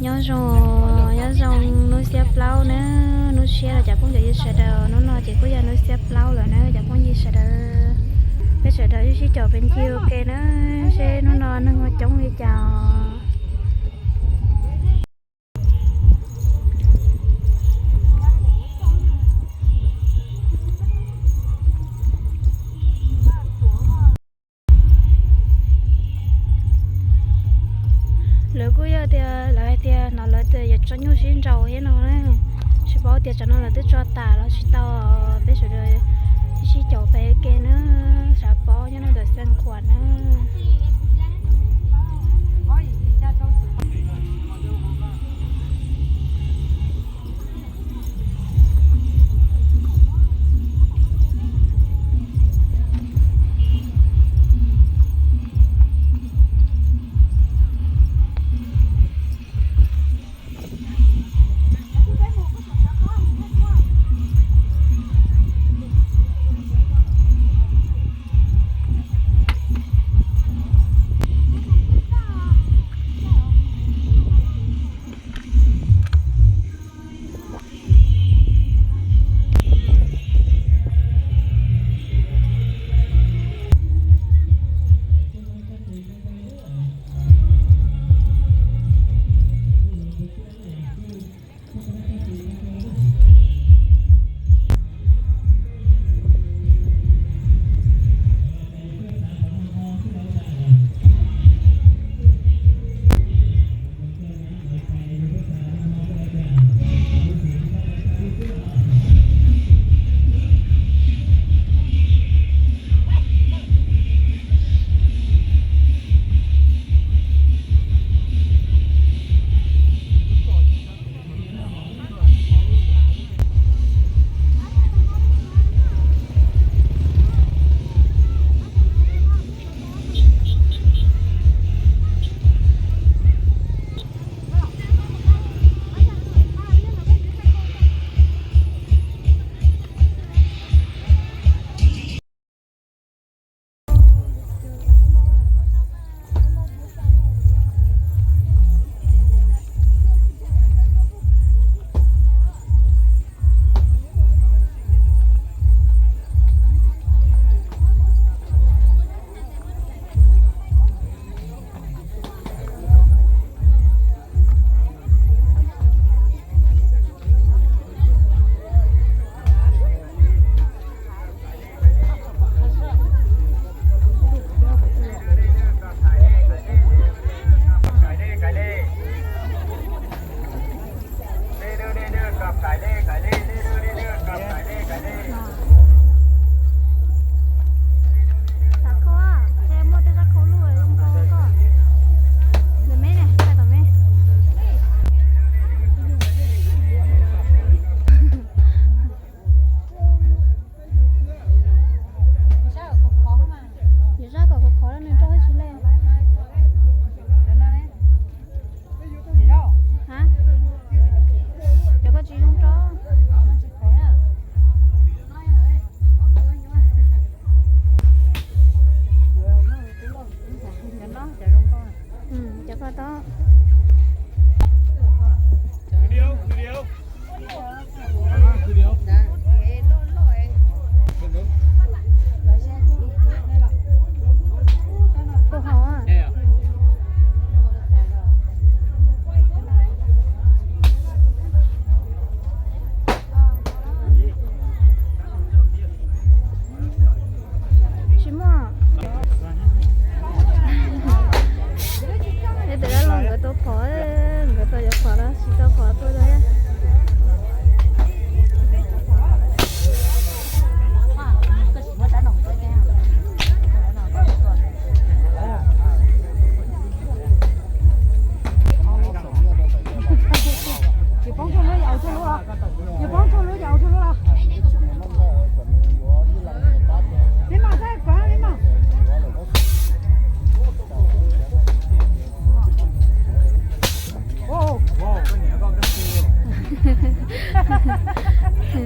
Nyob zoo, nyob zoo hnub xiab plaub na, hnub xiab los cov phooj ywg sawv daws, hnub no ces kuj yog hnub xiab plaub lawm na cov phooj ywg sawv daws. Peb sawv daws sib caum peb ncig ua ke na, seb hnub no neeg ua coob li cas. Lawv kuj yog tias lawv hais tias hnov lawv tias yuav tso nyuj sib nraus thiab no na, tsis paub tias tsam no lawv twb tso tas los tsis tau. Peb sawv daws sib caum peb ke na, xav paub nyob no ntawm Xeev Khuam na.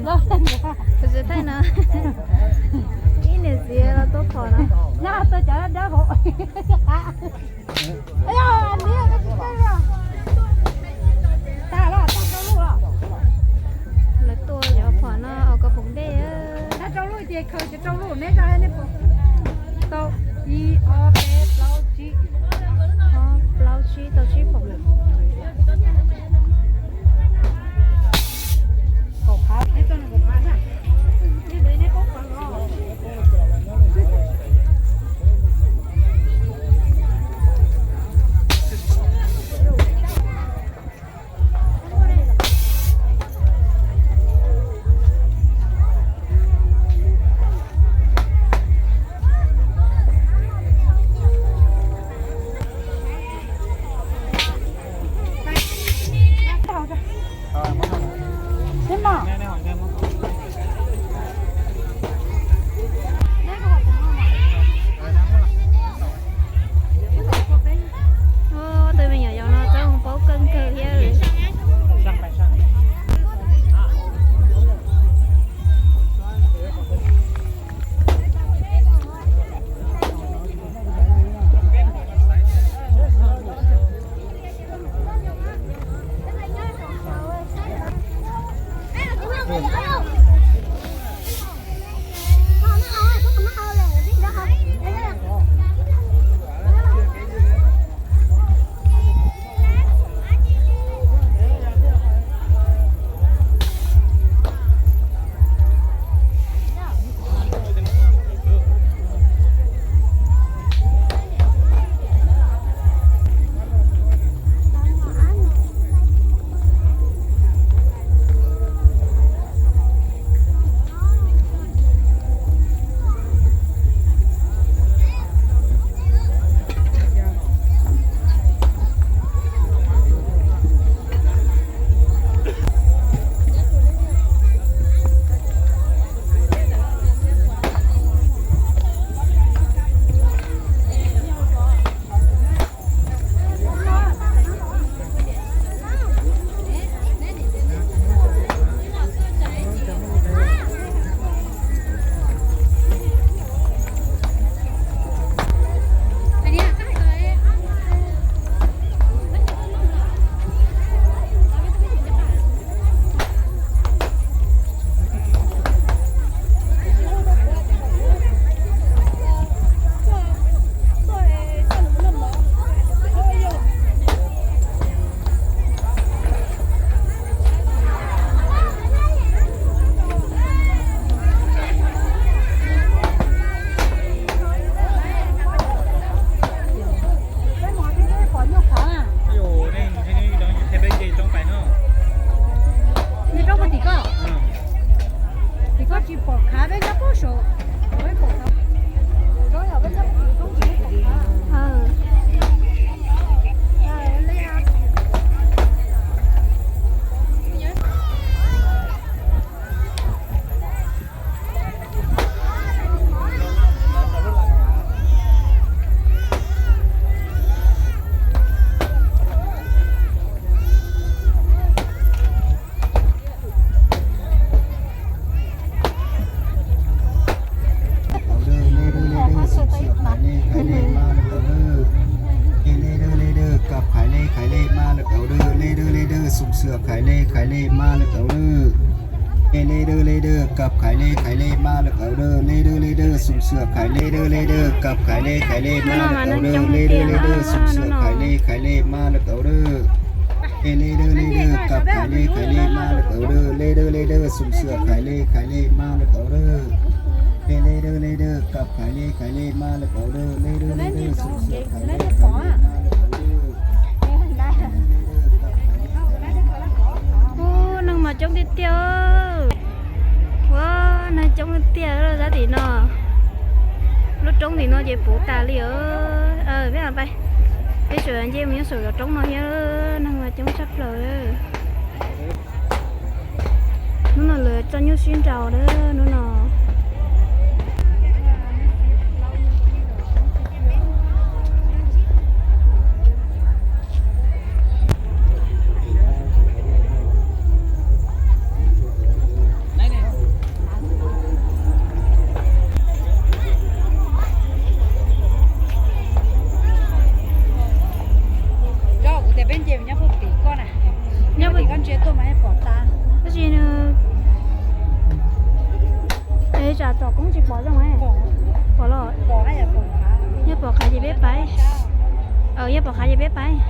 Tus txiv thaij no, ib niam txiv los tuaj phom no. Lawv tua cov phom no os, koj pom dej. Tau ib, ob, peb, plaub, tsib, ob, plaub, tsib, tau tsib phom. Tus me nyuam yaus no txawj mus paub kawg kawg thiab. Xum Xwm Khais Le, Khais Le maj lawm tau lwm. Le dwb le dwb kab Khais Le, Khais Le maj lawm tau lwm. Le dwb le dwb Xum Xwm Khais Le, le dwb le dwb kab Khais Le, Khais Le maj lawm tau lwm. Le dwb le dwb Xum Xwm Khais Le, Khais Le maj lawm tau lwm. Le dwb le dwb kab Khais Le, Khais Le maj lawm tau lwm. Le dwb le dwb Xum Xwm Khais Le, Khais Le maj lawm tau lwm. Le dwb le dwb kab Khais Le, Khais Le maj lawm tau lwm. Le dwb le dwb Xum Xwm Khais Le, Khais Le maj lawm tau lwm. Ub, neeg mas coob tiag tiag. Ua, neeg coob tiag tiag sab tim no. Lub roob tim no ces puv tas li os. Peb pais, peb tseem nce mus nyob saum cov roob no thiab, neeg mas coob tshaj plaws. Hnub no lawv txoj nyuj sib nraus na, hnub no. Tsam tom koob tsis pom zoo. Pom los? Yog pom qhav ces peb pais. Yog pom qhav ces peb pais.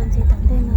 Ntxiv tom ntej no